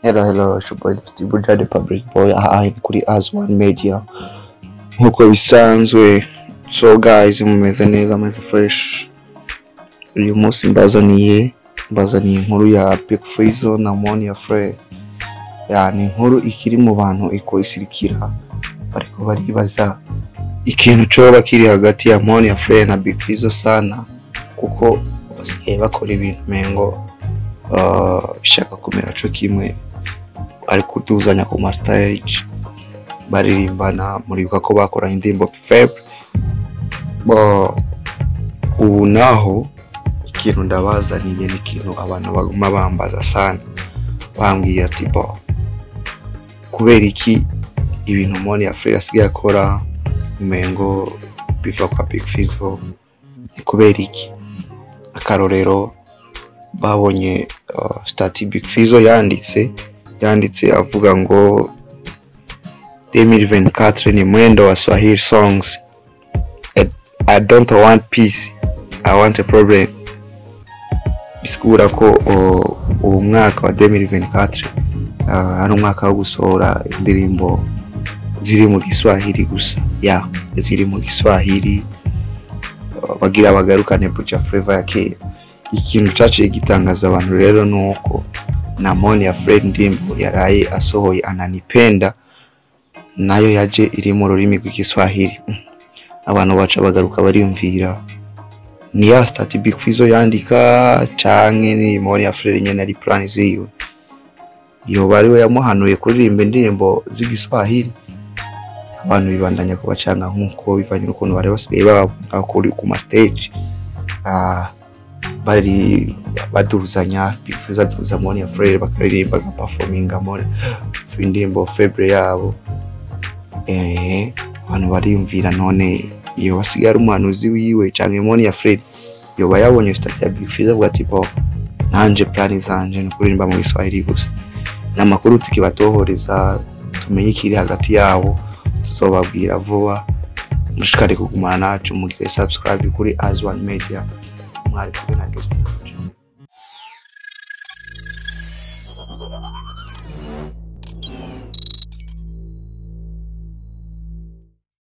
Hello, hello, it's your boy Buja the Public Boy. Aha ni kuri As One Media nk'uko bisanzwe. So guys, mumeze neza, mumeze fresh. Uyu munsi mbazaniye inkuru ya Big Fizzo na Monia Fleur. Ya, ni inkuru ikiri mu bantu iko isirikira, bariko baribaza ikintu coba kiri hagati ya Monia Fleur na Big Fizzo sana, kuko basigaye bakora ibintu mengo bishaka kumera co kimwe, ari kuduzanya ku ma stage baririmbana. Muribuka ko bakoranye indirimbo Feb. Bo ubu naho ikintu ndabazaniye ni ikintu abantu baguma bambaza sana, bambwiye ati: "Bo kubera iki ibintu Monia Fleur asigaye akora umengo biva kwa Big Fizzo? Ni kubera iki?" Akarorero, babonye statut Big Fizzo yanditse avuga ngo 2024 ni mwendo wa Swahili songs. I don't want peace, I want a problem. Bisigura ko uwo mwaka wa 2024 ari umwaka wo gusohora indirimbo ziri mu Giswahili gusa, ya ziri mu Giswahili, bagira bagarukane Buja Flavor ya kera. Ikintu caciye gitangaza abantu rero nuko na Monia Fleur, indirimbo yaraye asohoye Ananipenda, nayo yaje iri mu rurimi rw'Igiswahili. Abantu baca bagaruka bariyumvira: ni ya statut Big Fizzo yandika, canke ni Monia Fleur nyene ari plan ziwe, yoba ariwe yamuhanuye kuririmba indirimbo z'Igiswahili? Abantu bibandanya kubacanga nk'uko bivanye n'ukuntu bari basigaye babona kuri ku ma stage, bari baduzanya, Big Fizzo aduza Monia Fleur, bakaririmba, bagaperforminga muri indirimbo Faible yabo. Abantu bariyumvira: none iyo basigaye ari umuhanuzi wiwe, canke Monia Fleur yoba yabonye statut ya Big Fizzo avuga ati: "Bo nanje plan zanje ni kuririmba mu Giswahili gusa"? Ni amakuru tukibatohoreza, tumenye ikiri hagati yabo, tuzobabwira vuba. Mushikare kugumana nacu, mugire subscribe kuri As One Media. Mwari kumwe na Guest.